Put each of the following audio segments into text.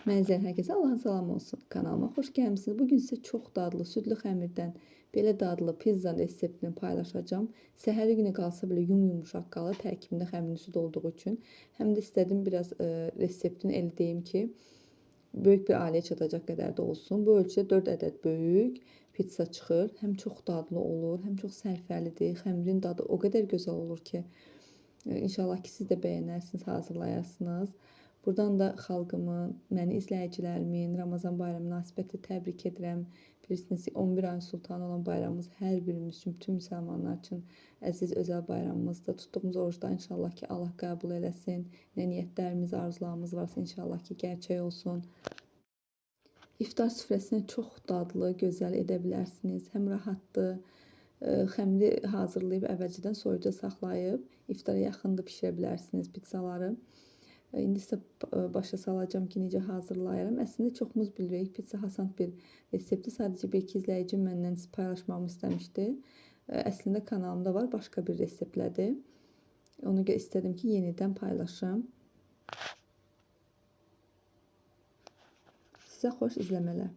Məni izləyən hər Allahın salamı olsun. Kanalıma xoş gəlmisiniz. Bugün sizə çox dadlı südlü xəmirdən belə dadlı pizza reseptini paylaşacağam. Səhəri günü qalsa belə yum-yumuşaq qalır, tərkibində xəmirli süd olduğu üçün. Həm də istədim biraz reseptini elə deyim ki, böyük bir ailəyə çatacaq qədər də olsun. Bu ölçüdə 4 ədəd böyük pizza çıxır. Həm çox dadlı olur, həm çox sərfəlidir. Xəmirin dadı o qədər gözəl olur ki, inşallah ki siz də bəyənərsiniz, hazırlayarsınız. Buradan da xalqımın, məni izləyicilərimin Ramazan bayramı münasibətilə təbrik edirəm. Bilirsiniz ki, 11 ayın sultanı olan bayramımız hər birimiz üçün, bütün müsəlmanlar üçün əziz özəl bayramımızdır. Tutduğumuz orucda inşallah ki, Allah qəbul eləsin. Nə niyyətlərimiz, arzularımız varsa inşallah ki, gerçək olsun. İftar süfrəsini çox dadlı, gözəl edə bilərsiniz. Həm rahatdır. Xəmiri hazırlayıb əvvəlcədən soyuca saxlayıb iftara yaxındır pişirə bilərsiniz pizzaları. İndi isə başa salacağam ki, necə hazırlayıram. Əslində çoxumuz bilirik, pizza asan bir reseptdir. Sadəcə bir-iki izləyicim məndən paylaşmamı istəmişdi. Əslində kanalımda var, başqa bir reseptlədir. Ona görə istədim ki, yenidən paylaşım. Sizə xoş izləmələr.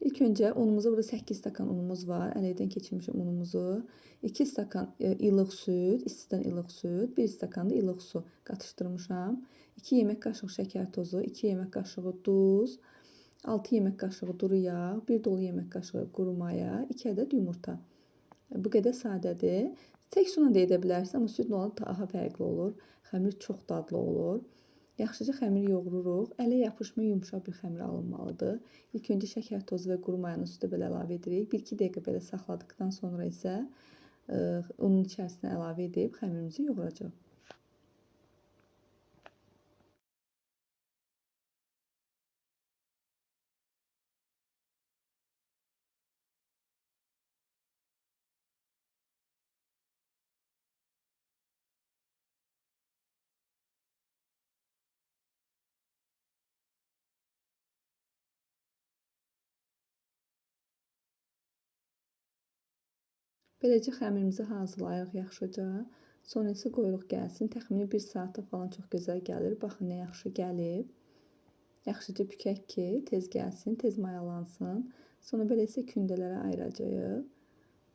İlk öncə unumuza, burada 8 stakan unumuz var. Ələkdən keçirmişim unumuzu. 2 stakan ilıq süd, istidən ilıq süd, 1 stakan da ilıq su qatışdırmışam. 2 yemək qaşığı şəkər tozu, 2 yemək qaşığı duz, 6 yemək qaşığı duru yağ, 1 dolu yemək qaşığı quru maya, 2 ədəd yumurta. Bu qədər sadədir. Tək suyla da edə bilərsiniz, amma südlə olan daha fərqli olur. Xəmir çox dadlı olur. Yaxşıca xəmir yoğururuq. Ələ yapışmaya yumşaq bir xəmir alınmalıdır. İlk öncə şəkər tozu və quru mayanı südə belə əlavə edirik. 1-2 dəqiqə belə saxladıqdan sonra isə unun içərisinə əlavə edib xəmirimizi yoğuracağıq. Beləcə xəmirimizi hazırlayırıq yaxşıca. Sonra isə qoyuruq gəlsin. Təxmini 1 saata falan çox gözəl gəlir. Baxın nə yaxşı gəlib. Yaxşıca bükək ki, tez gəlsin, tez mayalansın. Sonra belə isə kündələrə ayıracağıq.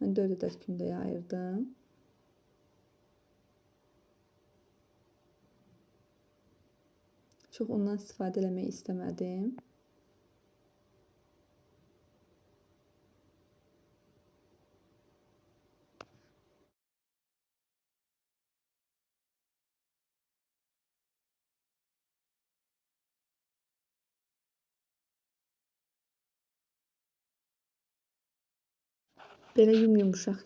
Mən 4 ədəd kündəyə ayırdım. Çox ondan istifadə eləmək istəmədim. Belə yum-yumuşaq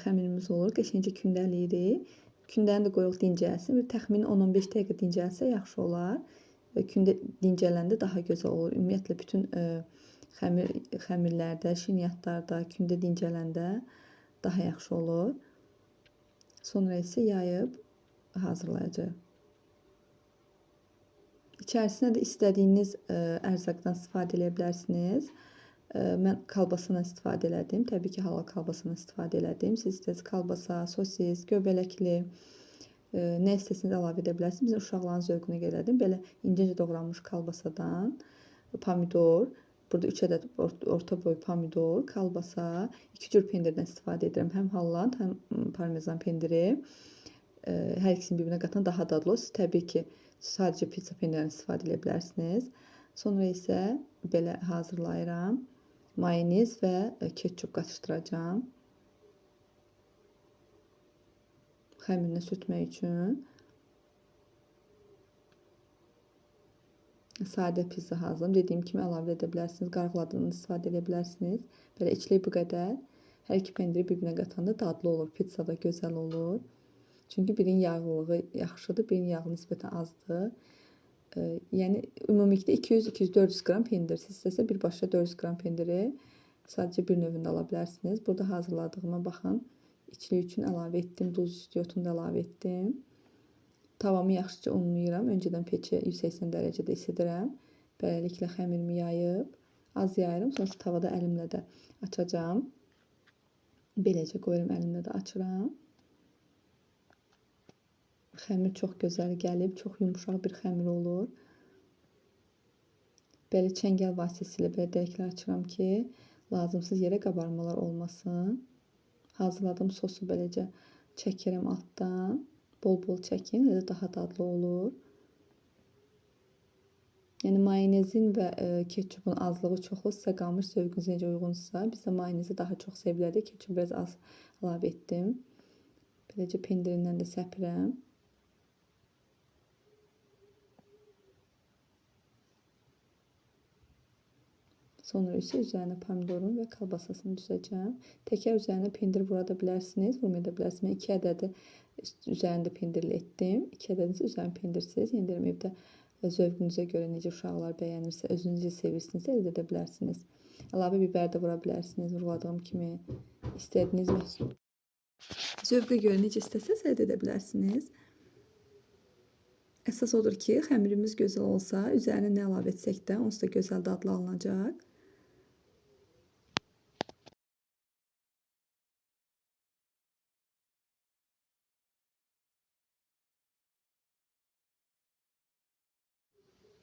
xəmirimiz olur. Qəşəngcə kündəliyirik. Kündəni də qoyuruq dincəlsin. Bir təxmini 10-15 dəqiqə dincəlsə yaxşı olar. Və kündə dincələndə daha gözəl olur. Ümumiyyətlə bütün xəmirlərdə, şirniyyatlarda kündə dincələndə daha yaxşı olur. Sonra isə yayıb hazırlayacağıq. İçərisinə də istədiyiniz ərzaqdan istifadə edə bilərsiniz. Mən kalbasından istifadə elədim. Təbii ki, halal kalbasından istifadə elədim. Siz istəsiniz kalbasa, sosis, göbələkli, nə istəsiniz əlavə edə bilərsiniz. Bizim uşaqların zövqünə görə elədim. Belə incə-incə doğranmış kalbasadan pomidor, burada 3 ədəd orta boy pomidor, kalbasa, 2 cür pendirdən istifadə edirəm. Həm Holland, həm parmezan pendiri. Hər ikisini bir-birinə qatan daha dadlı olur. Siz təbii ki, sadəcə pizza pendirindən istifadə edə bilərsiniz. Sonra isə belə hazırlayıram. Mayonez və ketçup qatışdıracağam. Xəmirinə sürtmək üçün. Sadə pizza hazırlayım. Dediyim kimi əlavə edə bilərsiniz. Qarğıladığını istifadə edə bilərsiniz. Belə içlik bu qədər. Hər iki pendiri bir-birinə qatanda dadlı olur. Pizza da gözəl olur. Çünki birinin yağlılığı yaxşıdır, birinin yağı nisbətən azdır. Yəni ümumilikdə 200-200-400 qram pendir. Siz istəsə birbaşa 400 qram pendiri sadəcə bir növündə ala bilərsiniz. Burada hazırladığıma baxın. İçlik üçün əlavə etdim. Duz istiotunu da əlavə etdim. Tavamı yaxşıca unlayıram. Öncədən peçə 180 dərəcədə isidirəm. Beləliklə xəmirimi yayıb az yayıram. Sonra tavada əlimlə də açacağam. Beləcə qoyuram, əlimlə də açıram. Xəmir çox gözəl gəlib, çox yumşaq bir xəmir olur. Belə çəngəl vasitəsilə belə dəliklər açıram ki, lazımsız yerə qabarmalar olmasın. Hazırladığım sosu beləcə çəkirəm altdan. Bol-bol çəkin, elə daha dadlı olur. Yəni mayonezin və ketçupun azlığı, çoxluğu sizə qalmış, zövqünüzə necə uyğunsa. Bizdə mayonezi daha çox sevilərdi. Ketçupu biraz az əlavə etdim. Beləcə pendirindən də səpirəm. Sonra isə üzərinə pomidorun və kalbasasını düzəcəm. Təkər üzərinə pendir vura da bilərsiniz, vurmaya da bilərsiniz. Mən 2 ədədi üzərində pendirli etdim. 2 ədədini isə üzərinə pendirsiz. Yəni deyirəm, evdə zövqünüzə görə necə uşaqlar bəyənirsə, özünüz necə sevirsinizsə əldə edə bilərsiniz. Əlavə biber də vura bilərsiniz, vurguladığım kimi istədiyiniz məhsul. Zövqə görə necə istəsəniz əldə edə bilərsiniz. Əsas odur ki, xəmirimiz gözəl olsa, üzərinə nə əlavə etsək də onsuz da gözəl dadlı alınacaq.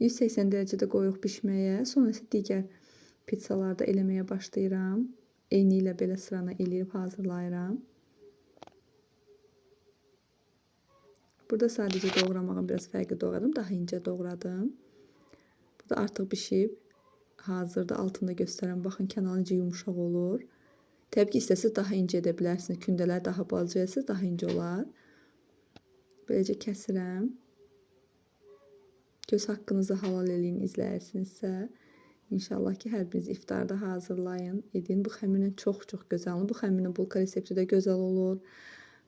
...180 dərəcədə qoyuruq bişməyə. Sonra isə digər pizzalarda eləməyə başlayıram. Eyni ilə belə sıranı eləyib hazırlayıram. Burada sadəcə doğramağın biraz fərqli doğradım. Daha incə doğradım. Bu da artıq bişib. Hazırda altında göstərəm. Baxın, kənarı necə yumuşaq olur. Təbii ki, istəsəz daha incə edə bilərsiniz. Kündələr daha balaca etsəz daha incə olar. Beləcə kəsirəm. Göz haqqınızı halal eləyin izləyirsinizsə. İnşallah ki, hər biriniz iftarda hazırlayın, edin. Bu xəmirlə çox-çox gözəl olur. Bu xəmirlə bulka resepti də gözəl olur.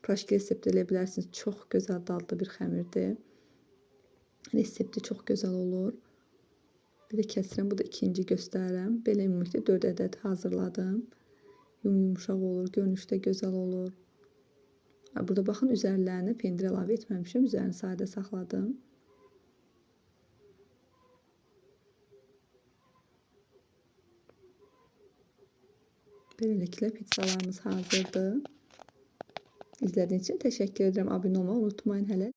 Praşki resepti eləyə bilərsiniz. Çox gözəl dadlı bir xəmirdir. Resepti çox gözəl olur. Bir də kəsirəm. Bu da ikinci göstərirəm. Belə ümumilikdə 4 ədəd hazırladım. Yum-yumuşaq olur. Görünüşdə gözəl olur. Burada baxın, üzərlərinə pendir əlavə etməmişim. Üzərini sadə saxladım. Beləliklə pizzalarımız hazırdır. İzlədiyiniz üçün təşəkkür edirəm. Abunə olmağı unutmayın hələ.